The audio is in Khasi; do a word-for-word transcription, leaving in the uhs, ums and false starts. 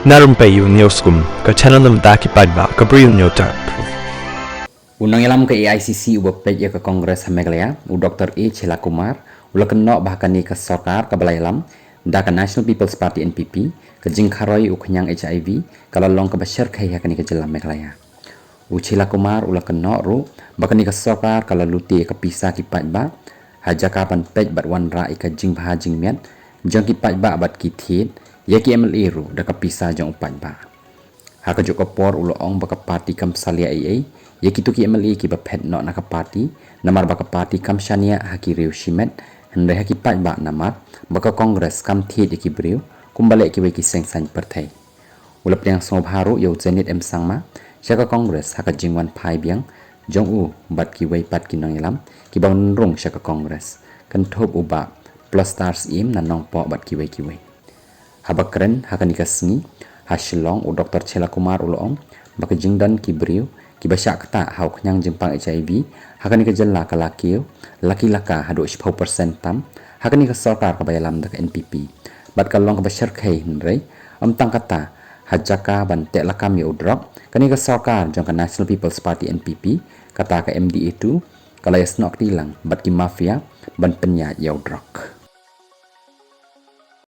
Na rympei u News Kum, ka channel na bynta ki paidbah ka Bri U News Tap. U nongïalam ka A I C C uba peit ïa ka Congress ha Meghalaya, u Doctor A Chella Kumar, u la kynnoh ba ha kane ka sorkar kaba la ïalam da ka National People's Party, N P P, ka jingkharoi u khñiang H I V ka la long kaba shyrkhei ha kane ka jylla Meghalaya. U Chella Kumar u la kynnoh ruh ba kane ka sorkar ka la lute ïa ka pisa ki paidbah, ha jaka ban peit bad wanrah ïa ka jingbha jingmiat jong ki paidbah bad ki thied ïa ki M L A ruh da ka pisa jong u paidbah. Ha kajuh ka por u la ong ba ka party kam salia ei ei ïa kito ki M L A kiba phet noh na ka party, namar ba ka party kam shaniah ha ki riew shimet, hynrei ha ki paidbah, namar ba ka Congress kam thied ïa ki briew kumba leh kiwei ki seng saiñ pyrthei. U la pdiang sngewbha ruh ïa u Zenith M Sangma sha ka Congress ha ka jingwan phai biang jong u bad kiwei pat ki nongïalam kiba wan rung sha ka Congress, kynthup u Bah Plosstar Syiem na Nongpoh bad kiwei kiwei. Haba kren ha kane ka sngi ha Shillong, u Doctor Chella Kumar u la ong ba ka jingdon ki briew kiba shah ktah ha u khñiang jingpang H I V ha kane ka jylla ka la kiew, la ki laka haduh shiphew percent tam ha kane ka sorkar kaba ïalam da ka N P P. Bad ka long kaba shyrkhei, hynrei ym tang kata, ha jaka ban teh lakam ïa u drok, kane ka sorkar jong ka National People's Party, N P P, kata ka M D A two, ka la ïasnoh kti lang bad ki mafia ban pynïaid ïa u drok.